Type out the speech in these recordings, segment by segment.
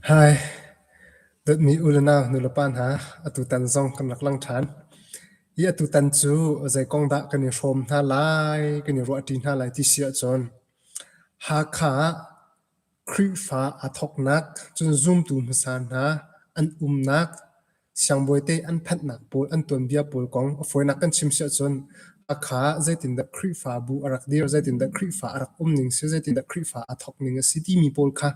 Hi, dawtmi u le nau nulepa hna, atutan zong kan rak lang ṭhan. Hi atutan cu zei kong dah kan i hrawm hna lai, kan i ruahṭi hna lai ti si ahcun Hakha ah Khrihfa aa thawknak, cun zumtu hmasa hna an umnak, Siangbawite an phanhnak pawl an tuanbia pawl kong a fawinak kan chim si ahcun Hakha ah zeitindah Khrihfabu a rak dir, zeitindah Khrihfa a rak umning si, zeitindah Khrihfa aa thawkning a si timi pawl kha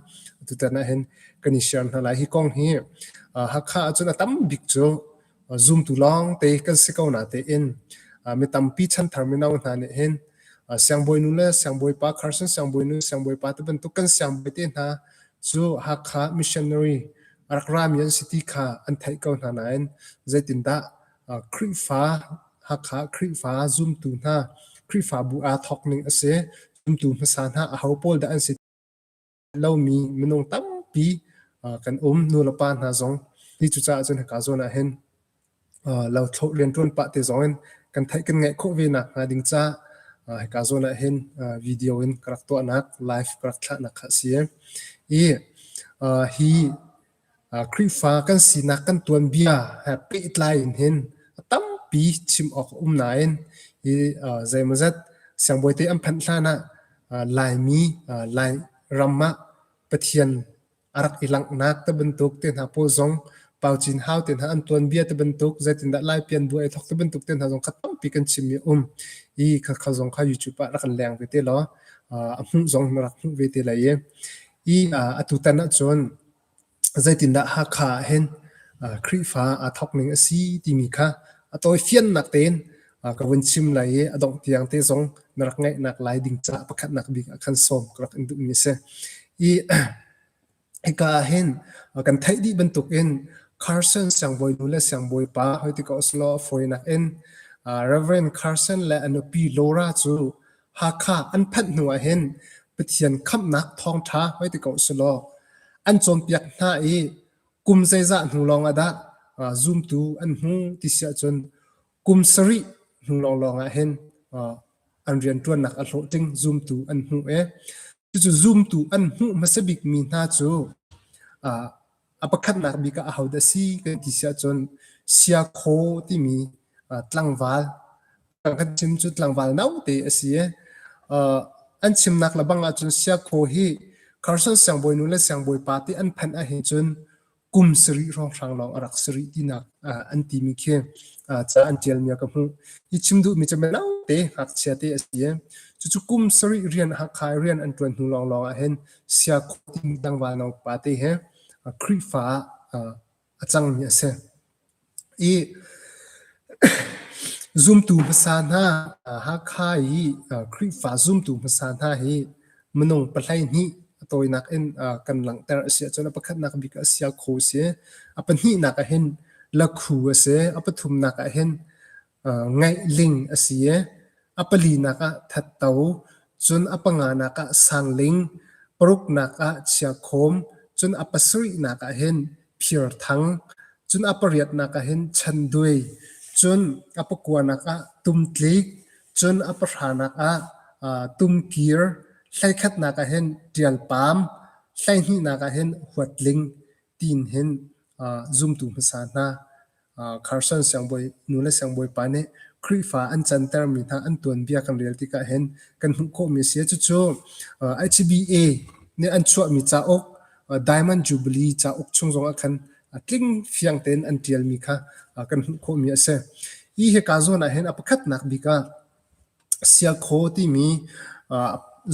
tutan ahhin kan i share hna lai. Hi kong hi Hakha ahcun a tam bik cu zumtu lawngte kan si ko natein mi tampi chanthar mino hna nih hin siangbawinu le siangbawipa, Carson siangbawinu, siangbawipa ti bantuk kan siangbawite hna cu Hakha missionary a rak rami an si ti kha an theih ko hna nain zeitindah Khrihfa Hakha Khrihfa zumtu hna Khrihfabu aa thawk ning a si zumtu hmasa hna aho pawl dah an si lomi minung tampi kan um nu le pa hna zong hi cucaah cun hika zawn ah hin Lothlawh rianṭuan pah te zong in kan theih kan ngaih khawh ve nak hnga ding caah hika zawn ah hin video in ka rak tuahnak live ka rak thlahnak kha a si. I hi Khrihfa kan sinak kan tuanbia he pehtlai in hin a tampi chim awk a um nain hi zeimawzat siangbawite an phanh hlan ah Laimi Lai ram ah Pathian a rak i langhnak te bantuk te hna pawl zong Paucin hau te hna an tuanbia te bantuk zeitindah Lai pian bu ai thok te bantuk te hna zong kha tampi kan chimmi a um i kha kha zong kha YouTube ah rak kan leng ve te law a hmuh zong na rak hmuh ve te lai i i atu tan ahcun zeitindah Hakha ah hin Khrihfa aa thok ning a si timi kha a tawi fiannak tein ka vun chim lai i a dongh tiang te zong na rak ngaihnak lai ding ca pakhatnak bik ah khan sawm ka rak in duhmi a si. I hika ah hin kan theih dih bantukin Carson siangbawinu le siangbawipa hoi ti ko usulaw a fawinak in Reverend Carson le a nupi Laura cu Hakha an phanh hnu ah hin Pathian khamhnak thawngṭha hoi ti ko usulaw an cawnpiak hna i kum zeizah hnu lawng ah dah zumtu an hmu ti si ahcun Kum sarih hnu lawnglawng ah hin an rianṭuannak a hlawhtling zumtu an hmuh i cucu zumtu an hmuh hmasa bikmi hna cu a pakhatnak bik ah ahodah a si kan ti si ahcun siakhaw timi tlangval kan chim cu tlangval naute a si i an chimnak le bang ahcun siakhaw hi Carson siangbawinu le siangbawipa ti an phanh ahhin cun kum sarih hrawnghrang lawng a rak si rih tinak an timi khi ca an ṭialmi ah ka hmuh. Hi chim duhmi cu mino te ngakchia te a si i cucu kum sarih rian Hakha i rian an ṭuan hnu lawnglawng ah hin siakhaw timi tlangval naupa te he Khrihfa ah a cangmi a si. I zumtu hmasa hna Hakha i Khrihfa zumtu hmasa hna hi minung pahleihnih a tawinak in kan langhter a si ahcun a pakhatnak bik ah siakhaw a si. A pahnihnak ah hin lakhu a si. A pathumnak ah hin ngaihling a si i a palinak ah thatto, cun a panganak ah sangling, paruknak ah chiakhawm, cun a pasarihnak ah hin phirthang, cun a pariatnak ah hin chandui, cun a pakuanak ah tumtlik, cun a pahranak ah tumkir, hleikhatnak ah hin ṭialpam, hleihnihnak ah hin huatling tiin hin zumtu hmasa hna Carson siangbawi nu le siangbawipa nih Khrihfa an cantermi hna an tuanbia kan rel tikah hin kan hmuh khawhmi a si. Cucu HBA nih an chuahmi cauk Diamond Jubilee cauk chung zongah khan tling fiang tein an ṭialmi kha kan hmuh khawhmi a si. Hi hika zawn ah hin a pakhatnak bik ah Siakhaw timi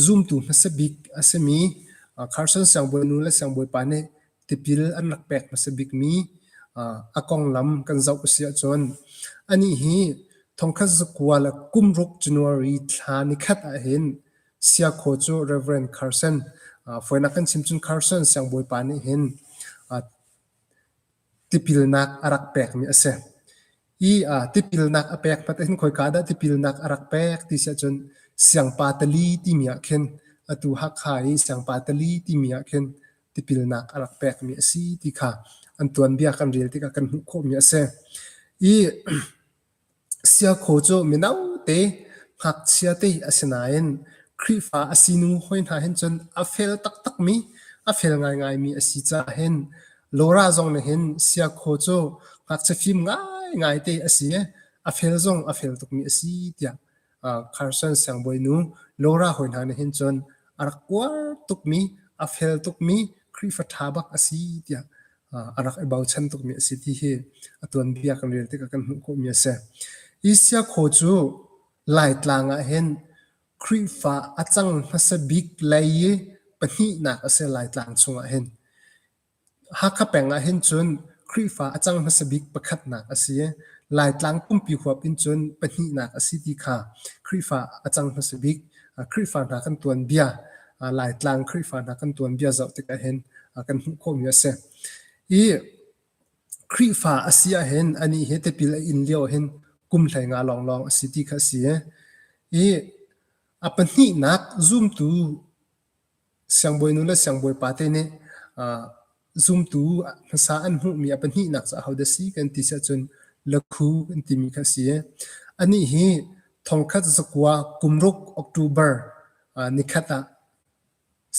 zumtu hmasa bik a simi Carson siangbawinu le siangbawipa nih tipil an rak pek hmasa bikmi a konglam kan zoh a si ahcun anih hi thongkhat zakua le kumruk January thla nikhat ahhin Siakhaw cu Reverend Carson fawinak kan chim cun Carson siangbawipa nih hin tipilnak a rak pekmi a si. Hi tipilnak a pek hmat hin khoika dah tipilnak a rak pek ti si ahcun Siangpa Tali timi ah khin atu Hakha i Siangpa Tali timi ah khin tipilnak a rak pekmi a si ti kha an tuanbia kan rel tikah kan hmuh khawhmi a si. I siakhaw cu mino te ngakchia te a si nain Khrihfa a sinu hawi hna hin cun a fel taktakmi. A fel ngaingaimi a si caah hin Laura zong nih hin Siakhaw cu ngakchia fim ngaingai te a si i a fel zong a fel tukmi a si tiah Carson siangbawinu Laura hawi hna nih hin cun a rak uar tukmi, a fel tukmi Khrihfa ṭha bak a si tiah a rak i bochan tukmi a si ti hi a tuanbia kan rel tikah kan hmuh khawhmi a si. Hi Siakhaw cu Laitlang ah hin Khrihfa a cang hmasa bik lei i pahnihnak a si Laitlang chungah hin. Hakha peng ah hin cun Khrihfa a cang hmasa bik pakhatnak a si i Laitlang pumpi huap in cun pahnihnak a si ti kha Khrihfa a cang hmasa bik Khrihfa hna kan tuanbia Laitlang Khrihfa hna kan tuanbia zoh tikah hin kan hmuh khawhmi a si. I Khrihfa a si ahhin anih hi tipil a in lio hin kum 15 lawnglawng a si ti kha a si i a pahnihnak zumtu Siangbawinu le siangbawipa te nih zumtu hmasa an hmuhmi a pahnihnak cu ahodah si kan ti si ahcun Lakhu an timi kha a si. Anih hi thongkhat zakua kumruk October nikhat ah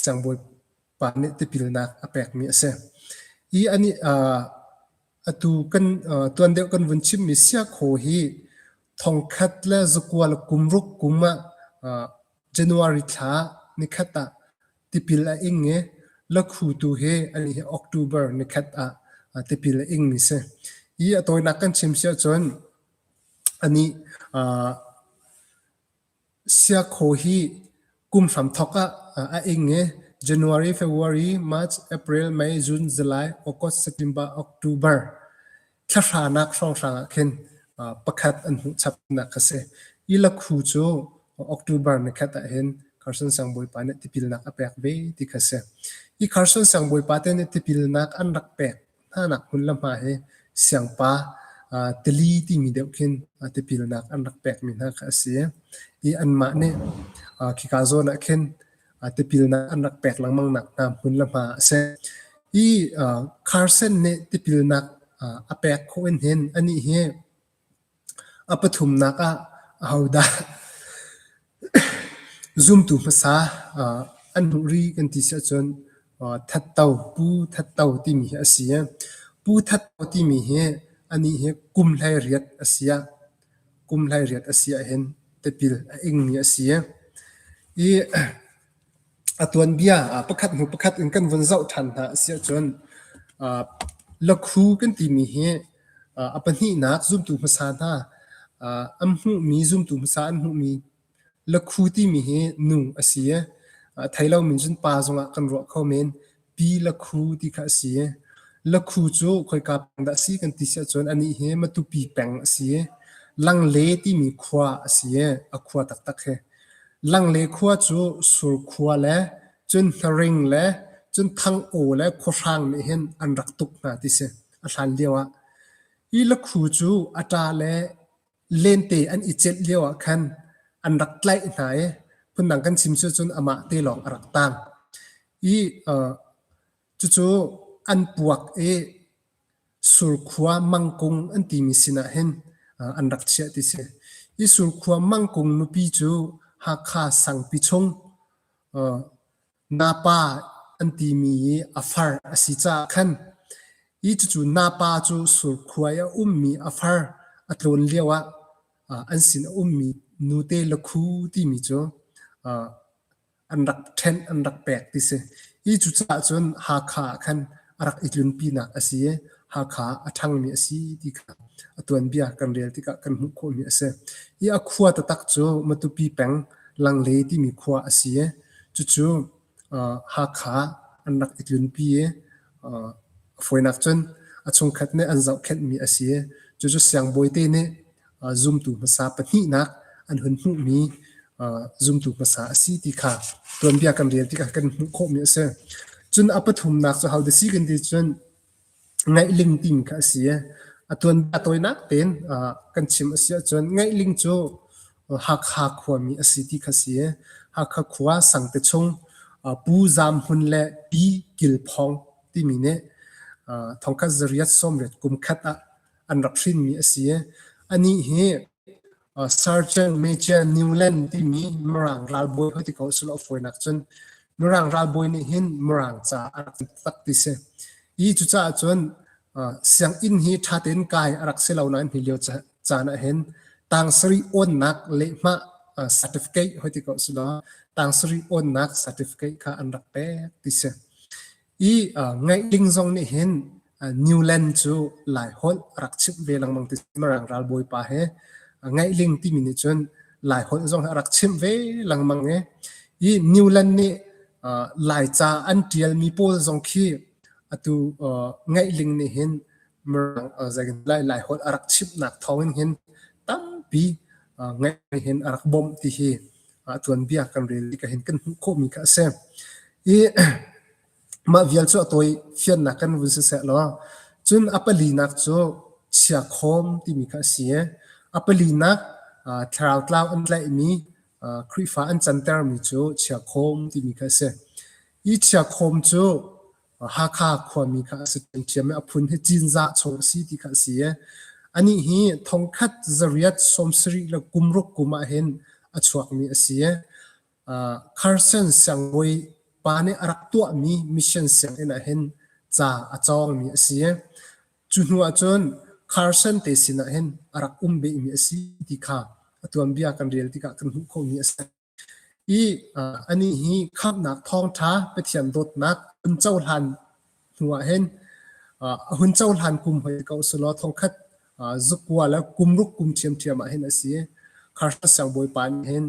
siangbawipa nih tipilnak a pekmi a si. Hi anih atu kan tuan deuh kan vun chimmi Siakhaw hi thongkhat le zakua le kumruk kum ah January thla nikhat ah tipil a ing i lakhu tu hi ani hi October nikhat ah tipil a ingmi si. Hi a tawinak kan chim si ahcun anih Siakhaw hi kum hramthawk ah a ing i January, February, March, April, May, June, July, August, September, October thlahranak hrawnghrang ah khin pakhat an hmuh chapnak a si. I lakhu cu October nikhat ah hin Carson Siangbawipa nih tipilnak a pek ve ti kha si. Hi Carson Siangbawipa te nih tipilnak an rak pek hnanak hmun le hma hi Siangpa tili timi deuh khin tipilnak an rak pekmi hna kha a si. I anmah nih khika zawn ah khin tipilnak an rak pek lengmang nak hna hmun le hma a si. Hi Carson nih tipilnak a pek khawh in hin anih hi a pathumnak ah ahodah zumtu hmasa an hmuh ri kan ti si ahcun Thatto, Pu Thatto timi hi a si. Pu Thatto timi hi anih hi kum 18 a si ah kum 18 a si ahhin tipil a ingmi a si. I a tuanbia pakhat hnu pakhat in kan vun zoh ṭhan hna a si ahcun lakhu kan timi hi a pahnihnak zumtu hmasa hna an hmuhmi zumtu hmasa an hmuhmi Lakhu timi hi nu a si i a thei lomi cun pa zongah kan ruah kho men. Pi lakhu ti kha a si. Lakhu cu khoika peng dah a si kan ti si ahcun anih hi Matupi peng a si. Langle timi khua a si i a khua taktak hi. Langle khua cu Surkhua le cun Hnaring le cun Thangaw le Khuahrang nih hin an rak tuk hna ti si a hlan lio ah. Hi lakhu cu a ṭa le lente an i celh lio ah khan an rak tlaih hna i phundang kan chim cu cun amah te lawng a rak tang. I cucu an puak i Surkhua Mangkung an timi sinah hin an rak chiah ti si. Hi Surkhua Mangkung nupi cu Hakha Sangpi chung Napa an timi i a far a si caah khan hi cucu Napa cu Surkhua i a ummi a far a tlawn lio ah an sin a ummi nute lakhu timi cu an rak ṭhenh an rak pek ti si. Hi cucaah cun Hakha ah khan a rak i tlunpinak a si i Hakha a ṭhangmi a si ti kha a tuanbia kan rel tikah kan hmuh khawhmi a si. Hi a khua taktak cu Matupi peng Langle timi khua a si i cucu Hakha an rak i tlunpi i a fawinak cun a chungkhat nih an zohkhenhmi a si i cucu siangbawite nih zumtu hmasa pahnihnak an hun hmuhmi zumtu hmasa a si ti kha tuanbia kan rel tikah kan hmuh khawhmi a si. Cun a pathumnak cu hodah si kan ti cun Ngaihling timi kha a si i a tuanbia tawinak tein kan chim a si ahcun Ngaihling cu Hakha khuami a si ti kha a si i Hakha khua Sangte chung Pu Zam Hmun le Pi Kil Phawng timi nih thongkhat zariat sawmriat kum khat ah an rak hrinmi a si i anih hi Sergeant Major Newland timi Mirang ralbawi hoi ti ko sila a fawinak cun. Mirang ralbawi nih hin Mirang ca a rak tak ti si. I cucaah cun sianginn hi ṭha tein kai a rak si lo nain hi lio caan ah hin tang sarih awnnak lehhmah certificate hoi ti ko si law tang sarih awnnak certificate kha an rak pek ti si. I Ngaihling zong nih hin Newland cu Laiholh a rak chimh ve lengmang ti Mirang ralbawipa he Ngaihling timi nih cun Laiholh zong hi a rak chimh ve lengmang i i Newland nih Laica an ṭialmi pawl zong khi atu Ngaihling nih hin Mirang zei Laiholh a rak chimhnak thawngin hin tampi Ngaihling hin a rak bawmh ti hi tuanbia kan rel tikah hin kan hmuh khawhmi kha a si. I mah vial cu a tawi fiannak kan vun siseh law cun a palinak cu chiakhawm timi kha a si i a palinak thlarau tlau an tlaihmi Khrihfa an cantermi cu chiakhawm timi kha a si. Hi chiakhawm cu Hakha khuami kha a si ṭhiamṭhiam i a phun hi Cinzah chung a si ti kha a si i anih hi thongkhat zariat sawmsarih le kumruk kum ah hin a chuakmi a si i Carson siangbawi pa nih a rak tuahmi mission sianginn ah hin ca a cawngmi a si i cu hnu ah cun Carson te sinah hin a rak um behmi a si ti kha a tuanbia kan rel tikah kan hmuh khawhmi a si. I anih hi khamhnak thawngṭha Pathian dawtnak hun cohlan hnu ah hin a hun cohlan kum hoi ko selaw thongkhat zukua le kumruk kum ṭhiamṭhiam ah hin a si. Kharsa siangbawipa nih hin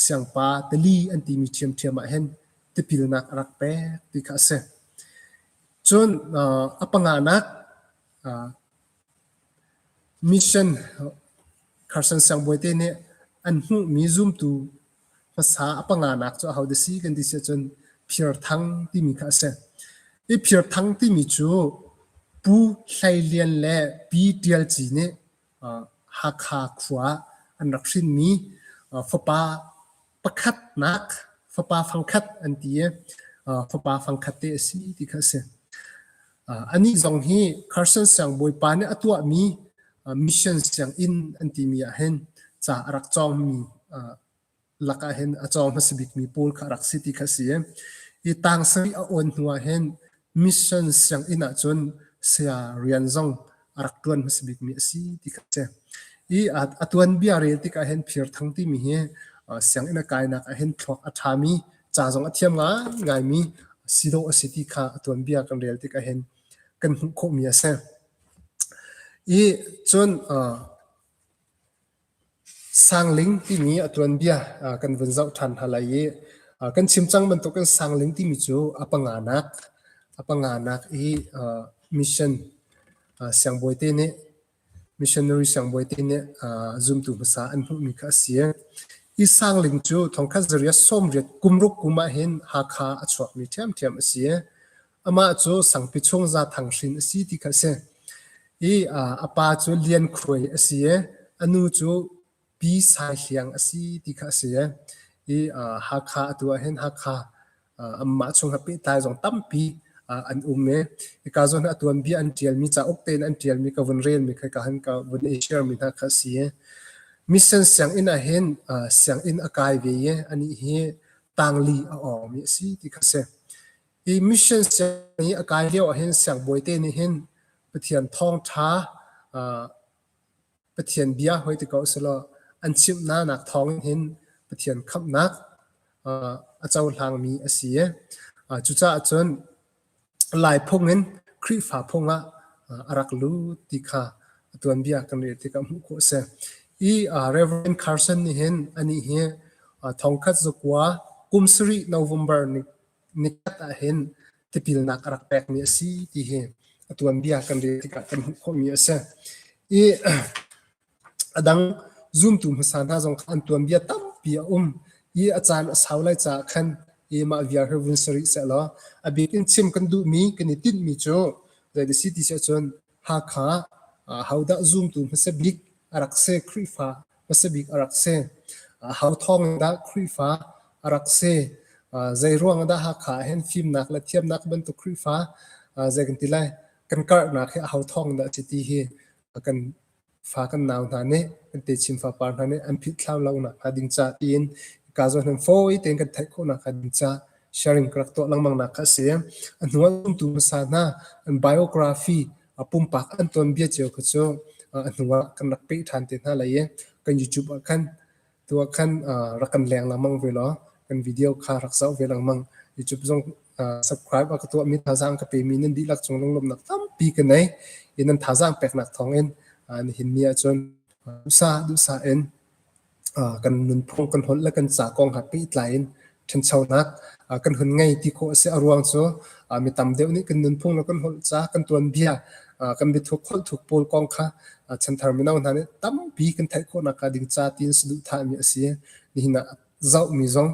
siangpa tali an timi ṭhiamṭhiam ah hin tipilnak a rak pek ti kha a si. Cun a panganak Mission Carson siangbawite nih an hmuhmi zumtu hmasa a panganak cu ahodah si kan ti si ahcun Phir Thang timi kha a si. Hi Phir Thang timi cu Pu Hlei Lian le Pi Ṭial Ci nih Hakha khua an rak hrinmi fapa pakhatnak fapa fangkhat an ti i fapa fangkhat te a si ti kha a si. Anih zong hi Carson siangbawipa nih a tuahmi mission sianginn an timi ah hin ca a rak cawngmi lakah hin a cawng hmasa bikmi pawl kha a rak si ti kha a si. Hi tang sarih a awn hnu ah hin mission sianginn ahcun saya rian zong a rak ṭuan hmasa bikmi a si ti kha a si. I a tuanbia rel tikah hin Phir Thang timi hi sianginn a kainak ah hin thluak a ṭhami, ca zong a thiam ngaingaimi si dawh a si ti kha a tuanbia kan rel tikah hin kan hmuh khawhmi a si. I cun Sangling timi a tuanbia kan vun zoh ṭhan hna lai i kan chim cang bantukin Sangling timi cu a panganak i mission siangbawite nih missionary siangbawite nih zumtu hmasa an hmuhmi kha a si. Hi Sangling cu thongkhat zariat sawmriat kumruk kum ahhin Hakha a chuakmi ṭhiamṭhiam a si. Amah cu Sangpi chung Zathang hrin a si ti kha a si. I a pa cu Lian Khuai a si i a nu cu Pi Sai Hliang a si ti kha a si. I Hakha atu ahhin Hakha anmah chung he pehtlai zong tampi an um i hika zawn hi a tuanbia an ṭialmi cauk tein an ṭialmi ka vun relmi kha hika hin ka vun i share mi hna kha a si. Mission sianginn ahhin sianginn a kai ve i anih hi tangli a awngmi a si ti kha a si. Hi mission sianginn i a kai lio ahhin siangbawite nih hin Pathian thawngṭha Pathian bia hoi ti ko usulaw an chimh hna thawngin hin Pathian khamhnak a cohlangmi a si i cucaah cun Lai phung in Khrihfa phung ah a rak lut ti kha a tuanbia kan rel tikah hmuh khawh a si. Hi Reverend Carson nih hin anih hi thongkhat zakua kum sarih November ni nikhat ahhin tipilnak a rak pekmi a si ti hi a tuanbia kan rel tikah kan hmuh khawhmi a si. I a dang zumtu hmasa hna zong kha an tuanbia tampi a um i a caan a sau lai caah khan i mah vial hi vun si rih sehlaw a bik in chim kan duhmi kan i tinhmi cu zei si ti si ahcun Hakha hodah zumtu hmasa bik a rak si, Khrihfa hmasa bik a rak si. Ho thawng in dah Khrihfa a rak si? Zei ruang dah Hakha ah hin fimnak le thiamnak bantuk Khrihfa zei kan ti lai kan karhnak hi aho thawng dah a si ti hi kan fa kan nau hna nih kan techin fapar hna nih an philhthlau lo nak hnga ding ca tiin ka zawn hin fawi tein kan theih khawh nak hnga ding ca. sharing ka rak tuah lengmang nak kha a si. A hnu ah zumtu hmasa hna an biography pumpak an tuanbia cio kha cu a hnu ah kan rak peh ṭhan te hna lai i kan YouTube ah khan tu ah khan rak kan leng lengmang ve law kan video kha rak zoh ve lengmang. YouTube zong subscribe a ka tuahmi thazaang ka pemi nan dihlak cung lunglawmhnak tampi ka nei i nan thazaang peknak thawngin nihin ni ahcun duhsah duhsah in kan nunphung kan holh le kan ca kong he pehtlai in ṭhanchonak kan hun ngei ti khawh a si. A ruang cu mi tam deuh nih kan nunphung le kan holh ca, kan tuanbia, kan biathuk holhthuk pawl kong kha chanthar mino hna nih tampi kan theih khawh nakhnga ding ca tiin saduhthahmi a si. Nihin ah zohmi zong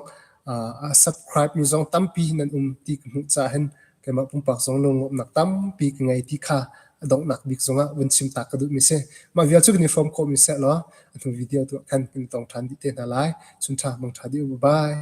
a subscribe mi zong tampi nan um ti ka hmuh caah hin keimah pumpak zong lunglawmhnak tampi ka ngei ti kha a donghnak bik zongah vun chim ta ka duhmi si. Mah vial cu kan i hrawm khawhmi seh law a hnu video tu ah khan kan i tong ṭhan dih te hna lai. Chun ṭha, mang ṭha dih u. Bye.